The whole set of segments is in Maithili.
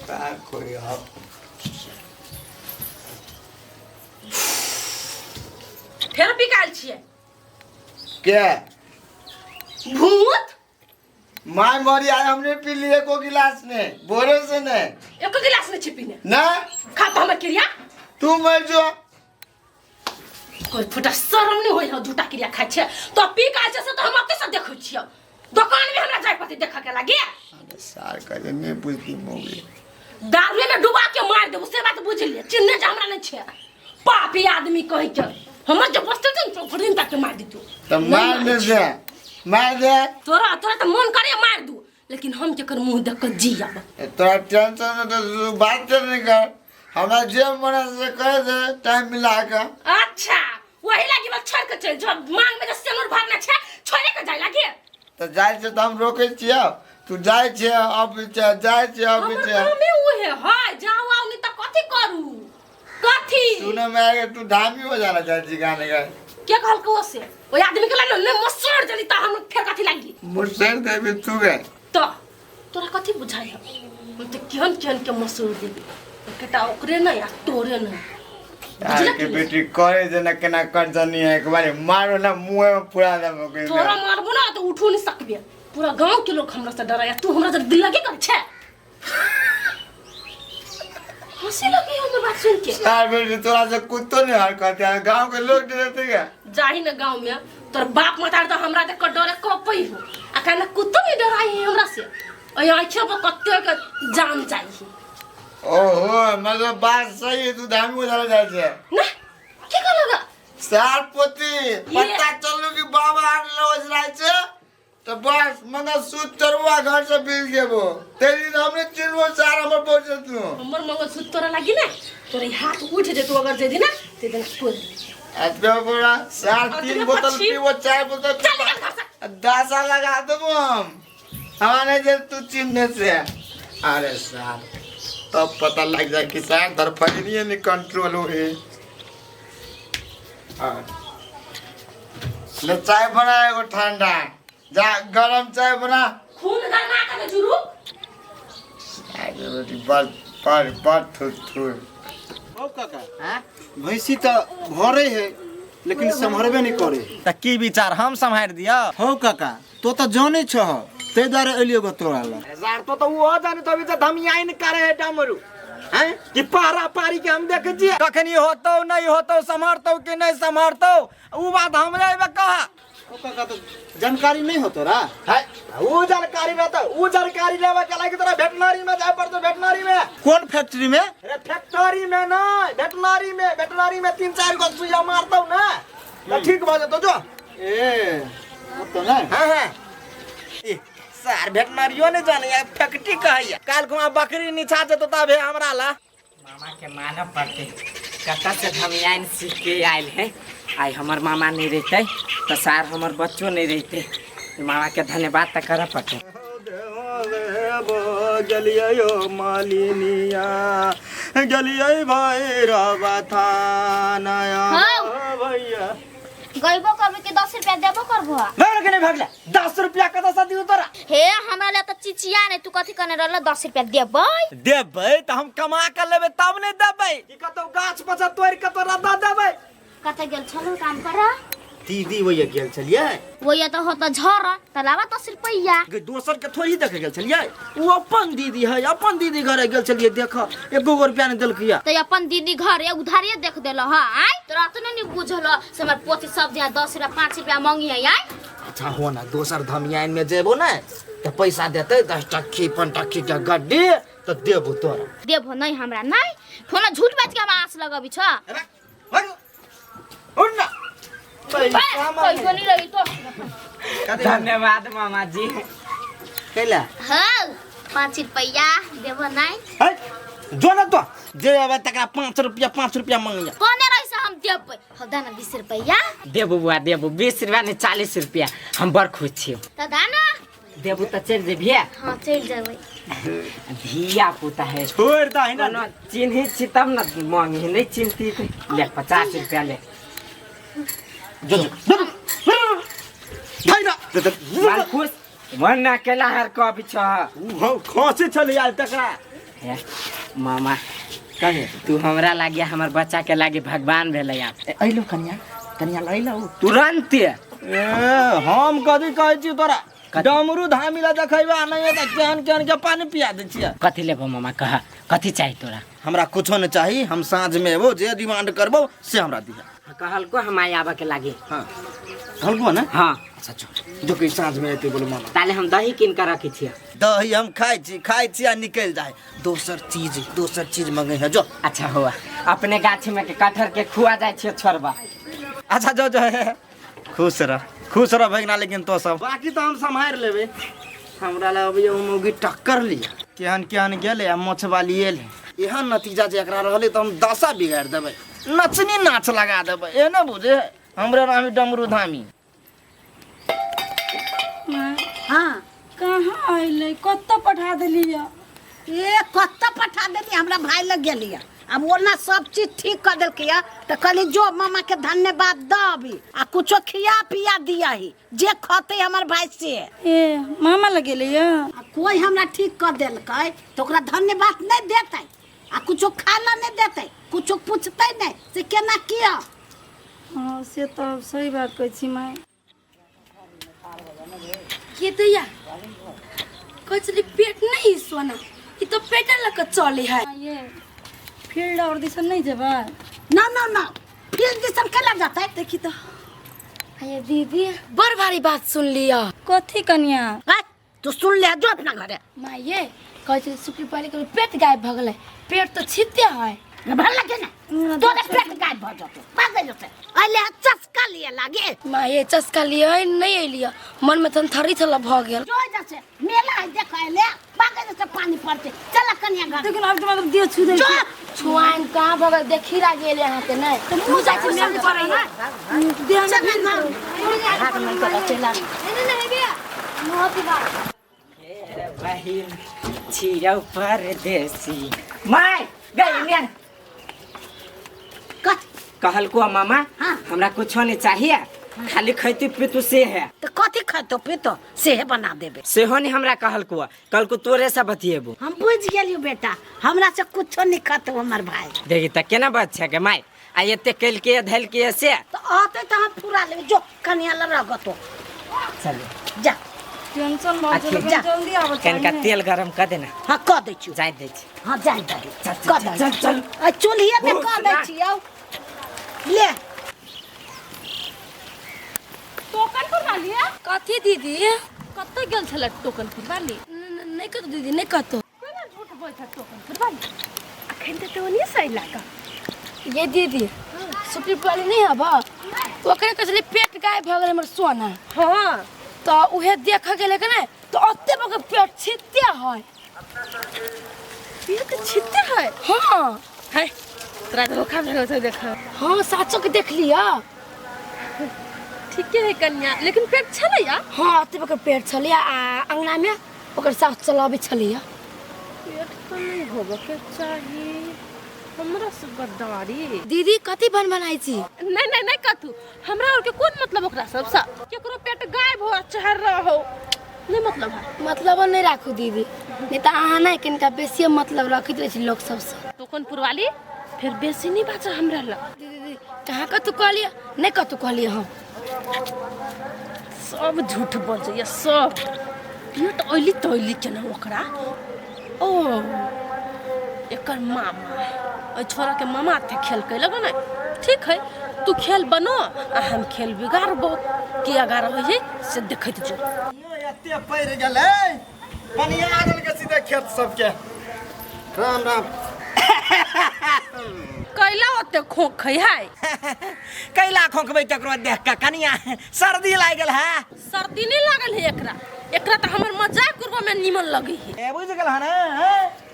का कोई अब फेर बिकायल छियै के भूत माय मरी आय हमने पी लिए एको गिलास ने बोरे से ने एको गिलास नहीं छी पीने ना खा तो हमर क्रिया तू मर जो कोई फुटा शरम नहीं होय हो झूठा क्रिया खाइ छै तो पी के आयल छै से तो हम अते से देखै छियै दुकान में हमरा जाय पड़तै देखऽ के लागे अरे सार करे नहीं बुझती मोगी दारुए में डुबा के मार देबो से बात बुझ लिए चिन्हे जे हमरा नहीं छै पापी आदमी कहै के हमर जे बचतै ने तो फुरिन तक के मार दितौ तो मार दे दे मार दे तोरा तोरा तो मन करे मार दू लेकिन हम केकर मुंह देख के जियब तोरा टेंशन है तो तू बात नहीं कर हमरा जे मन है से कर दे टाइम मिला के अच्छा वही लागी बस छोड़ के चल जो मांग में जो सेनुर भरना छै छोड़े के जाय लागी तो जाइ छै तऽ हम रोकै छियै तू जाइ छियै अबै छै जाइ छियै अबै हमर छै कामे उहे है जाओ आओ नहीं त कथी करू कथी सुने में आएगा तू धामी हो जाना चाहे छी गाने का के कहलको ओ से ओइ आदमी के लाइन ने मसर जली त हम फेर कथी लागी मुसर देबी तू गे त तोरा कथी बुझाइ है हम त केहन केहन के मसूर देबी एकेटा ओकरे नहीं आ तोरे नहीं यार के बेटी करे जे ना केना कर जानी है एक बार मारो ना मुंह में पुरा देबो के तोरा मारबो ना तो उठो नहीं सकबे पूरा गांव के लोग हमरा से डराया तू हमरा से दिल लगे कर छे हंसी लगी हमर बात सुन के यार बेटी तोरा से कुत्तो नहीं हरकत है गांव के लोग डरते क्या जाही न गांव में तोर बाप मतार तो हमरा देख के डरे कपई हो आ कहना कुत्तो नहीं डराई है हमरा से ओय आँखियों पर कत्ते के जान जाई ओहो मतलब बात सही है तू धामी को चला जाए छे ना की कहलगा सार पोती पता चलू कि बाबा आर लवज रहे छे तो बस मंगलसूत्र तोड़वा घर से बिल गेबो तेरी तो हमने चिन्हबो सार हमर पहुंचे तू हमर मंगलसूत्र तोरा लागी ना तोरे हाथ उठ जेतौ अगर जे दिन ते दिन तोड़ एतबे बोला सार अतबे 3 बोतल पक्षी। पीबो 4 बोतल चल निकल घर से दासा लगा देबो हम हमारे जे तू चिन्हने से अरे सार तब पता लग जाए कि सार धरफड़िए नहीं कंट्रोल हो ले चाय बना एगो ठंडा जा गरम चाय बना खून गरमा के जुरू अरे बेटी बड़ बड़ बड़ थुर थुर हौ काका भैंसी तऽ भरे है लेकिन सम्हरबे नहीं करे तऽ की विचार हम सम्हारि दिअ हौ काका तो तऽ जानै छह ताहि दुआरे एलियो गो तोरा लग यार तो तो वो जाने तो अभी तो धमियाइन करे है डमरू हैं कि पारा पारी के हम देख जिए कखनी होतौ नहीं होतौ सम्हारतौ कि नहीं सम्हारतौ उ बात हमरा एबे कहा हौ काका तो जानकारी नहीं हो तोरा है उ जानकारी रहता उ जानकारी लेवे के लागी तोरा वेटनरी में जाए पड़तो वेटनरी में कोन फैक्ट्री में अरे फैक्ट्री में नहीं वेटनरी में वेटनरी में 3-4 गो सुइया मारतौ ना तो ठीक भ जेतौ जो ए तो नहीं हाँ हाँ ए, सर वेटनरियो नहीं जाने यार फैक्ट्री कहैया काल को बकरी नीचा जेतौ तबे हमरा ला मामा के मानऽ पड़तै कतऽ से धमियाइन सीख के आयल है आइ हमर मामा नहीं रहते तऽ सार हमर बच्चो नहीं रहते मामा के धन्यवाद तऽ करऽ पड़तै गेलियै मालिनिया गेलियै भैरव थाना हौ। भैया गइबो करबो कि 10 रुपया देबो करबो? भाग के नहीं भागला 10 रुपया कतऽ से दियौ तोरा? हे, हमरा ले त चिचिया नहीं। तू कथी करने रहल 10 रुपया देबै? देबै तऽ हम कमा के लेबै तब ने देबै कि कतौ गाछ पर से तोड़ि के तोरा दऽ देबै। कतऽ गेल छलू काम कर? दीदी वही गेल छलियै। वही त हो त झर त लावा 10 रुपया। गे, दोसर के थोड़ी देखे गेल छलियै, ओ अपन दीदी है, अपन दीदी घरे गेल छलियै देख, एको गो रुपया नहि देलकै। त अपन दीदी घरे उधारिये देख देल ह। आय तोरा त नहीं बुझल से हमर पोती सब दिना 10 रुपया 5 रुपया मंगी है आय। अच्छा हो ना, दोसर धमियाइन में जेबो ने तऽ पैसा देतै 10 टक्की 5 टक्की के गड्डी तऽ देबो तोरा। देबो नहीं हमरा नहीं फोन झूठ बाज के हम आस लगबी छ। उठ ना पैसा पैसो नहीं लगी तो। धन्यवाद मामा जी। कैला? हाँ, 5 रुपया देबो नहीं? है जो ना तो जे अबे तकरा 5 रुपया 5 रुपया मंगैया। कोने रही से हम देबै? हौ दाना 20 रुपया। देबू बुआ देबू, 20 रुपया नहीं 40 रुपया, हम बड़ खुश छियौ। त दाना। देबू तऽ चलि जेबिहे? हाँ, चलि जेबै। धिया पुता है। छोड़ दही ना। कोनो चिन्ही छी तब न मांगी, नहीं चिन्हती तऽ ले 50 रुपया ले। जो जो धै ना। बाल खुश। मन ना केला हर कभी छ उ खोसे चली आयल तकरा। हे, मामा कहे तू हमरा लागे हमर बच्चा के लागे भगवान भेलै आप। अइलो कनिया, कनिया लइलो तुरंत। ए हम कथी कहै छी तोरा? डमरू धामी ला देखैबा नहीं त केहन केहन के पानी पिया दै छियै। कथी लेबो मामा कह, कथी चाही तोरा? हमरा कुछो नहीं चाही, हम साँझ में एबो, जे डिमांड करबो से हमरा दिहा। कहलको हम आई आबे के लागे। हाँ कहलको ना? हाँ। अच्छा चल जो कि साँझ में एते बोलो मामा। ताले हम दही किन के रखै छियै। दही हम खाइ छी, खाइ छी आ निकल जाए। दोसर चीज मंगे है जो। अच्छा हुआ अपने गाछी में के कटहर के खुआ जाय छियै छोड़बा। अच्छा जो जो है खुश रह, खुश रह भगना, लेकिन तो सब बाकी तो हम सम्हार लेबे। हमरा ला अभी हम मौगी टक्कर लिया केहन केहन गेले आ मोछवाली एले, एहन नतीजा जे एकरा रहले त हम दशा बिगाड़ देबै, नचनी नाच लगा देबै, एने बुझे हमरा नाम डमरू धामी। हाँ कहाँ अइलै? कत्तो पठा देलियै? ए कत्तो पठा देली, हमरा भाई लग गेलियै। अब ओना सब चीज ठीक कर देलकै त कहली जो मामा के धन्यवाद द अभी आ कुछो खिया पिया दिया ही जे खते हमर भाई से। ए मामा लग गेलियै? आ कोई हमरा ठीक कर देलकै त ओकरा धन्यवाद नहीं देतै आ कुछो खाला नहीं देतै, कुछो पूछतै नहीं से केना किया। हाँ से तो सही बात कहै छी माय। के दैया कहै छली पेट नहीं सोना, ई तो पेटे लऽ के चले है। ये फील्ड और दिसन नहीं जेबै? ना ना ना फील्ड दिसन केना जेतै? देखी तो। ये दीदी बड़ भारी बात सुन लिया। कथी कनिया? तू सुन ले जो अपना घरे। माँ ये कहै छली सुखी पहले के पेट गायब भऽ गेलै, पेट तो छिते है। भर लगे ना तोरे पेट गायब भऽ जेतौ, भागै जेतै। अइले चस्का लिए लागे। माँ ये चस्का लिए नहीं अइलियै, मन में तन थरी थला भऽ गेल। जो जैसे मेला है देख अइले, भागै जैसे पानी पड़ते। चल कनिया घर। देखिन अब तो मतलब देह छू दै जो छुआइन कहाँ भऽ गेल देखी ला गेल अहाँ के नहीं। तो मुँह जाइ छी मेला पड़ै देह चल ना भाग नहीं कर चला। नहीं नहीं भैया मोहती बात। बहिन छियौ परदेसी my गई नियन। कहलको मामा हाँ। हमरा कुछो नहीं चाहिए, खाली खैती पीतू से है। तो कथी खैतो पीतो सेहे बना देबे। सेहो नहीं हमरा कहलको, कहलको तोरे से बतिएबो। हम बुझ गेलियो बेटा, हमरा से कुछो नहीं खतो हमर भाई। देखी त केना बात छै के my, आ एते कैलके धैलके से तो आते त हम पूरा लेबे। जो कनिया ल रगतो चल जा। टेंशन भऽ गेल, जा। जल्दी आबऽ। कनिका तेल गरम कर देना। हाँ कह दै छियौ। जाय दै छी। हाँ जाय दै। चल, कह दै। चल, चल। आ चूल्हिए पे कह दै छियौ। ले टोकन पुरवा लिया। कथी दीदी? कतऽ गेल छलै टोकन पुरवा ली? नहीं कतौ दीदी, नहीं कतौ। केना झूठ बोलै छ टोकन पुरवा ली? अखन तऽ ओनी से अइला का। ये दीदी सुपरी वाली नहीं हब, ओकरे कहै छलै पेट गायब भऽ गेलै हमर सोना। हाँ तो उहे देख गेलै के नहीं तो ओते बके पेट छिते है। पेट छिते है? हाँ है तोरा धोखा भेल छै देख। हाँ साचो के देख लिया। ठीके है कन्या, लेकिन पेट छलै या? हाँ ओते बके पेट छलै आ अंगना में ओकर सास चलाबै छलै। पेट तो नहीं होबे के चाही हमरा से गद्दारी। दीदी कथी बन बनाई छी? नहीं नहीं नहीं कथू, हमरा और के कोन मतलब ओकरा सबसँ, केकरो पेट गायब हो चाहे रहो नहीं मतलब है। मतलब नहीं राखू दीदी, नहीं तो अहाँ नहीं किनका बेसी मतलब रखैत रहै छी लोक सबसँ। टोकन पुरवाली फिर बेसी नहीं बाचा हमरा लग। दीदी दीदी कहाँ कतू कहलियै? नहीं कतू कहलियै हम। सब झूठ बजैया सब। पेट अइली तैली केना ओकरा? ओ एकर मामा एहि छोरा के मामा थे खेल कैलक ने। ठीक है तू खेल बनो आ हम खेल बिगाड़बो, के अगार होइ है से देखैत जो। एते पड़ि गेलै पनिया देलकै सीधे खेत सबके। राम राम। कैला ओते खोखै है? कैला खोखबै केकरो देख के कनिया सर्दी लागि गेल है। सर्दी नहीं लागल है एकरा, एकरा त हमर मजाक करबो में निमन लगै है। ए बुझ गेल हन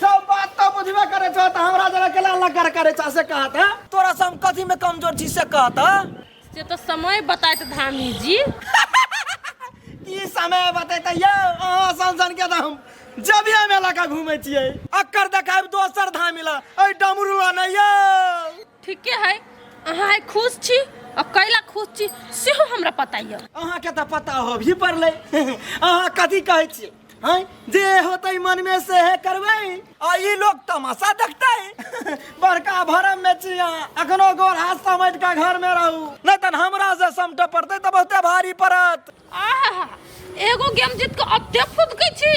सब बात तो बुझबे करे छौ त हमरा जरा केला लगर करे छ से कहत है। तोरा से हम कथी में कमजोर छी से कहत? से तो समय बताइत धामी जी। की समय बतेतै यौ? अहाँ सन सन के त हम जबिया मेला का घूमै छियै, अक्कर देखायब दोसर धामी ला, एहि डमरू ला नहि यौ। ठीके है, अहाँ आइ खुश छी आ कैला खुश छी सेहो हमरा पता यऽ। अहाँके तऽ पता होबही पड़लै। अहाँ कथी कहै छियै? हैं, जे होतै मनमे से हे करबै आ ई लोग तमाशा देखतै। बड़का भरम में छी अहाँ। अखनो गोर हाथ समेट के घर में रहू, नहीं तन हमरा से समटे पड़तै तऽ बहुते भारी पड़त। आहा, एगो गेम जीत के अते फुदकै छी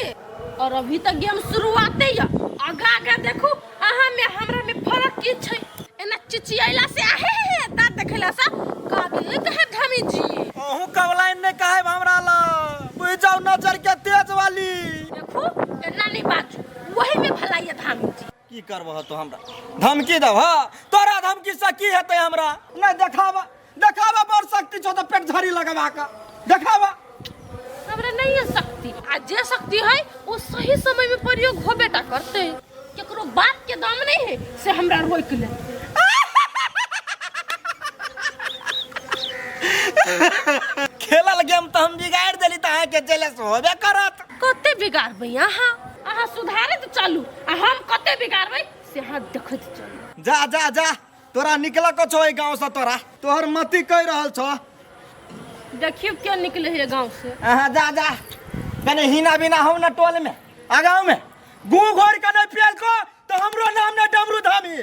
और अभी तक गेम शुरुआते यऽ। आगा आगा देखू अहाँ में हमरा में फर्क की छै। एना चिचियैला से आहे हे हे दाँत देखेला से काबिल कहे धामी जी। अहूँ कबलाइन नहीं कहब हमरा ल, बुझ जाउ नजर के तेज वाली। देखू एना नहीं बाजू, वही में भलाई है धामी जी। की करबह तो हमरा धमकी दब? तोरा धमकी से की हेतै हमरा? नहीं देखाबा, देखाबा बड़ शक्ति छौ तऽ पेट झड़ी लगबा के देखाबा। हमरा नहीं है शक्ति, आ जे शक्ति है वो सही समय में प्रयोग होबे टा करते। केकरो बाप के दम नहीं है से हमरा रोक ले। खेलल गेम तऽ हम बिगाड़ि देली तऽ अहाँके जेलस होबे करत। कते बिगाड़बै अहाँ? अहाँ सुधारैत चलू आ हम कते बिगाड़बै से अहाँ देखैत चलू। जा जा जा, तोरा निकल के छौ एहि गाँव से, तोरा तोहर मति कहि रहल छौ। देखियो के निकले है गाँव से। अहाँ जा जा, कने हिना बिना हम न टोल में आ गाँव में गू घोर के नहीं पियल को तो हमरो नाम न डमरू धामी।